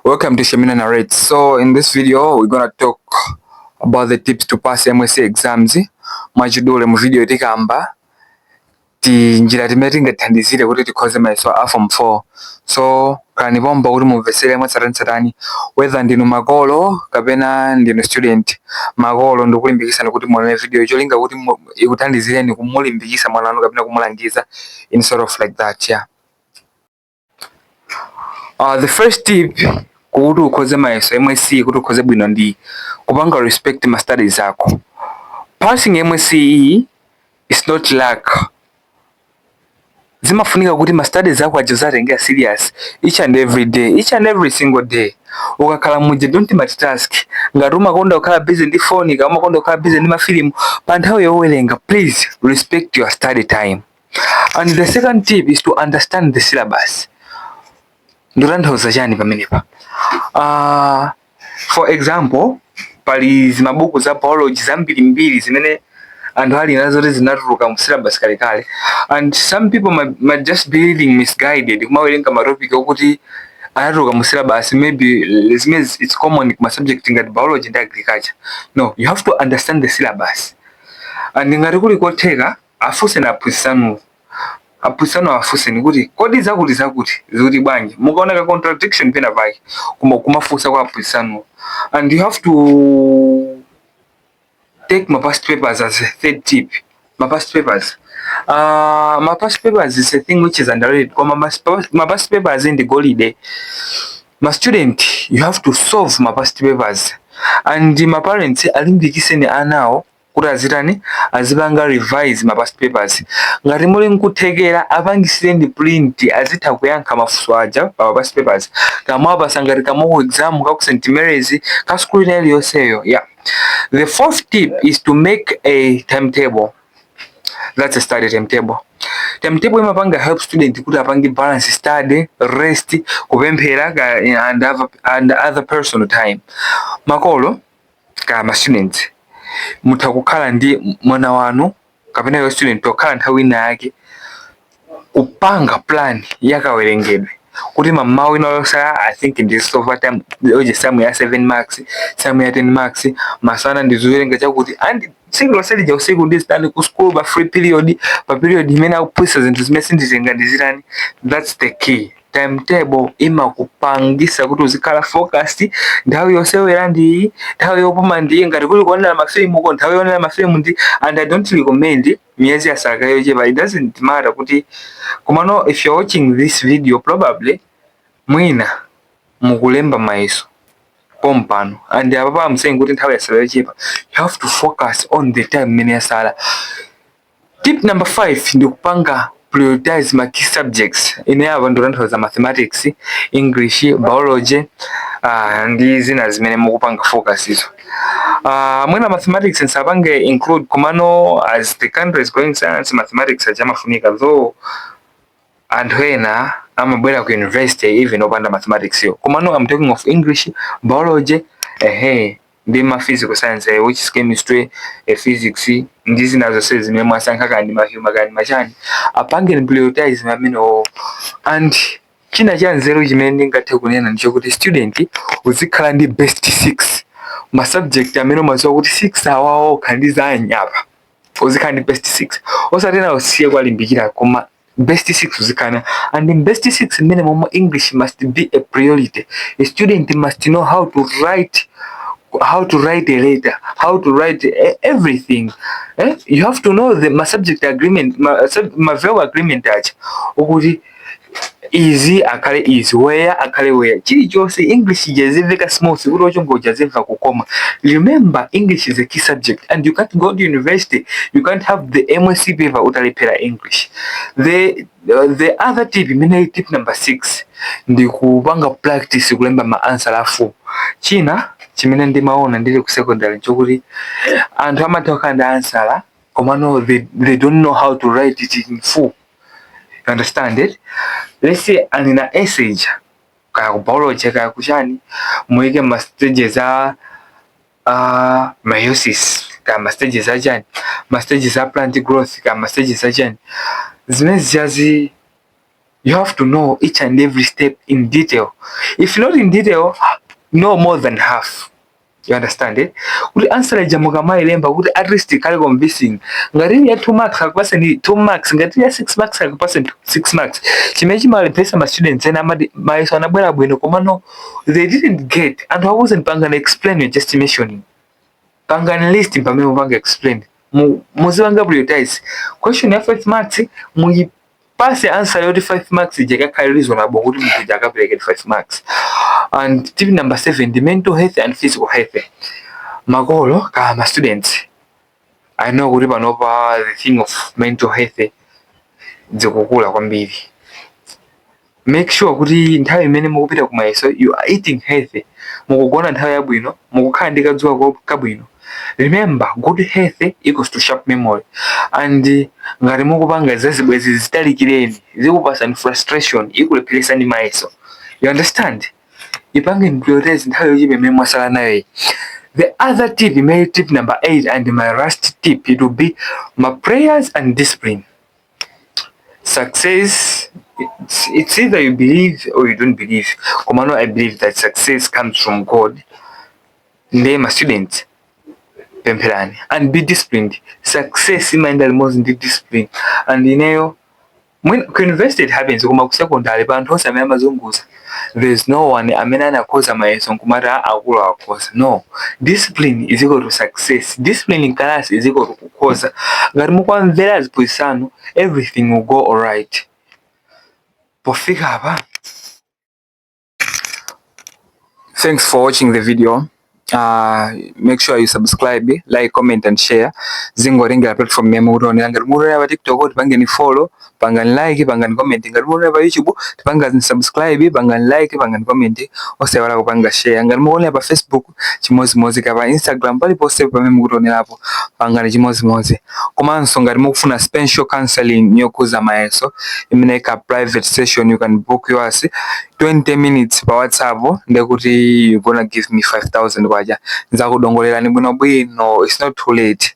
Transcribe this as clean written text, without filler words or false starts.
Welcome to Shamina Narrates. So in this video we're gonna talk about the tips to pass MSCE exams. Mwachidule mu video tikamba tinjira timene tingathandizire kuti tikhoze mayeso a form 4. So khalani pompa kuti mumvesere mwatsatanetsatane, whether ndinu makolo kapena ndinu student. Makolo, ndikulimbikitsani kuti muone video, cholinga kuti ikuthandizireni kumulimbikitsa mwana wanu kapena kumulangiza in sort of like that, yeah. The first tip kuti ukhoze mayeso MSCE, kuti ukhoze bwino, ndi kupanga respect ma studies ako. Passing MSCE is not luck. Zimafunika kuti ma studies ako aja uzatengera serious each and every day, each and every single day. Ukakhala muja, don't multitask. Ngati umakonda kukhala busy ndi phone, kama umakonda kukhala busy ndi mafilimu pa nthawi yowerenga, please respect your study time. And the second tip is to understand the syllabus. Ndotanthauza chani pamenepa? For example, pali zimabuku za biology zambirimbiri zimene anthu ali nazo kuti zinatuluka mu syllabus kalekale, and some people might just be reading misguided, kumawerenga matopic okuti anatuluka mu syllabus. Maybe zimene it's common kuma subject ngati biology ndi agriculture. No, you have to understand the syllabus, and ngati kuli kotheka, afunseni aphunzitsi. Aphunzitsi afunseni kuti kodi zakuti zakuti zikuti bwanji? Mukaona ka contradiction pena pake, kuma kumafunsa kwa aphunzitsi. And you have to take my past papers as a third tip. My past papers, my past papers is a thing which is underrated, koma my past papers ndi golide. Ma student, you have to solve my past papers, and my parents, alimbikiseni anawo kuti azitani? Azipanga revise ma past papers. Ngati muli nkuthekera, apangisireni print, azitha kuyankha mafunso aja pa past papers. Kamwapasa ngati ka mock exam ka ku St Mary's, ka school ina iliyonseyo, yeah. The fourth tip is to make a timetable. That's a study timetable. Timetable imapanga help student kuti apange balance study, rest, kupemphera and other personal time. Makolo ka ma students, mutha kukhala ndi mwana wanu kapena yo student, pokhala nthawi ina yake kupanga plan yakawerengedwe, kuti mamawa ina yosala, I think ndisolve time oje sum ya 7 marks, sum ya 10 marks, masana ndizowerenga chakuti, and tsiku lonse lija usiku ndizitani ku school pa free period, pa period imene akuphunzitsa zinthu zimene sinditenga, ndizitani. That's the key. Timetable imakupangisa kuti uzikhala focused. Nthawi yosewera ndi nthawi yopuma, ndiye ngati kuli kuonera mafilimu uko, nthawi yoonera mafilimu ndi. And I don't recommend, miyezi yasaka yochepa, it doesn't matter kuti, komano if you're watching this video, probably mwina mukulemba mayeso pompano, and apapa I'm saying kuti nthawi yasala yochepa, you have to focus on the time imene yasala. Tip number 5 ndi kupanga prioritize ma key subjects. Ine apa ndikutanthauza mathematics, English, biology, ndi zina zimene mukupanga focus izo. Mwina mathematics nsapange include, komano as the country is going science, mathematics achamafunika, though anthu ena amabwera ku university even opanda mathematics yo. Komano I'm talking of English, biology, ehe, ndi ma physical science, which is chemistry, physics ndi zina zonse zimene mwasankha, kandi ma human kandi machani, apange prioritize amenewo. And china cha nzeru chimene ndingathe kunena ndichokuti student uzikhala ndi best six ma subject amene umadziwa kuti six awawo okha ndi zanyapa. Uzikhala ndi best six, osati usiye kwalimbikira, koma best six uzikhala. And in best six mmene momwe, English must be a priority. A student must know how to write a letter, how to write everything, eh? You have to know the ma subject agreement, ma verb agreement aja, ukuti izi akhale izi, where akhale where, chilichonse English jazimveka smooth, kuti ochongoja zimva kukoma. Remember, English is a key subject, and you can't go to university, you can't have the MSCE paper utalephera English. The other tip imene tip number 6 ndi kupanga practice kulemba ma answer a full. China chimene ndimaona ndili ku secondary chokuti anthu amatha kukhala ndi answer, komano they don't know how to write it in full. You understand it? Let's say anina essay, kaya ku biology, kaya kuchani, muyike ma stages a meiosis, kaya ma stages a chani, ma stages a plant growth, kaya ma stages a chani, zimene zijazi. You have to know each and every step in detail. If not in detail, no more than half. You understand it? Kuti answer ija mukamayilemba kuti at least ikhale convincing. Ngati ili ya 2 marks, akupaseni 2 marks. Ngati ili ya 6 marks, akupaseni 6 marks. Chimene chimalepheretsa ma students ena, amati mayeso anabwera bwino, komano they didn't get. Anthu akuwuzeni, "Pangani explain, you're just mentioning." Pangani list pamene mupanga explain. Muzipanga prioritize. Question ya 5 marks, muyipase answer yoti 5 marks ija ikakhale reasonable kuti munthu uja akapereke 5 marks. And tip number 7, the mental health and physical health. Makolo kama ma students, I know kuti panopa the thing of mental health zikukula kwambiri. Make sure kuti nthawi imene mukupita kumayeso, you are eating healthy, mukugona nthawi yabwino, mukukhala ndi kadzuwa kabwino. Remember, good health equals to sharp memory. And ngati mukupanga zazibwezi, zitalikireni, zikupasani frustration, ikulepheresani mayeso. You understand? Ipange prioritize nthawi yochepa imene mwasala nayo. The other tip imene, tip number 8 and my last tip, it will be my prayers and discipline. Success, it's either you believe or you don't believe, komano I believe that success comes from God. Ndiye ma students, pempherani and be disciplined. Success imayenda limodzi ndi discipline. And ineyo when ku university it happens, koma ku secondary, pa anthu onse amene amazunguza, there is no one amene anakhoza mayeso nkumati akulu akhoza. No, discipline is equal to success. Discipline in class is equal to kukhoza. Ngati mukwamvera aziphunzitsi anu, everything will go alright. Pofika apa, thanks for watching the video. Make sure you subscribe, like, comment and share. Zingotengera platform imene mukutionera. Ngati mukutionera pa TikTok, tipangeni follow, pangani like, pangani comment. Ngati mukutionera pa YouTube, tipangani subscribe, pangani like, pangani comment, osaiwala kupanga share. Ngati mukuonera pa Facebook, chimodzimodzi, ka pa Instagram, paliponse pamene mukutionerapo, pangani chimodzimodzi. Komanso ngati mukufuna special counseling yokhuza mayeso, imene ka private session, you can book yours, 20 minutes pa WhatsApp, ndekuti you gonna give me 5000 kwacha, nzakudongolerani bwinobwino. It's not too late.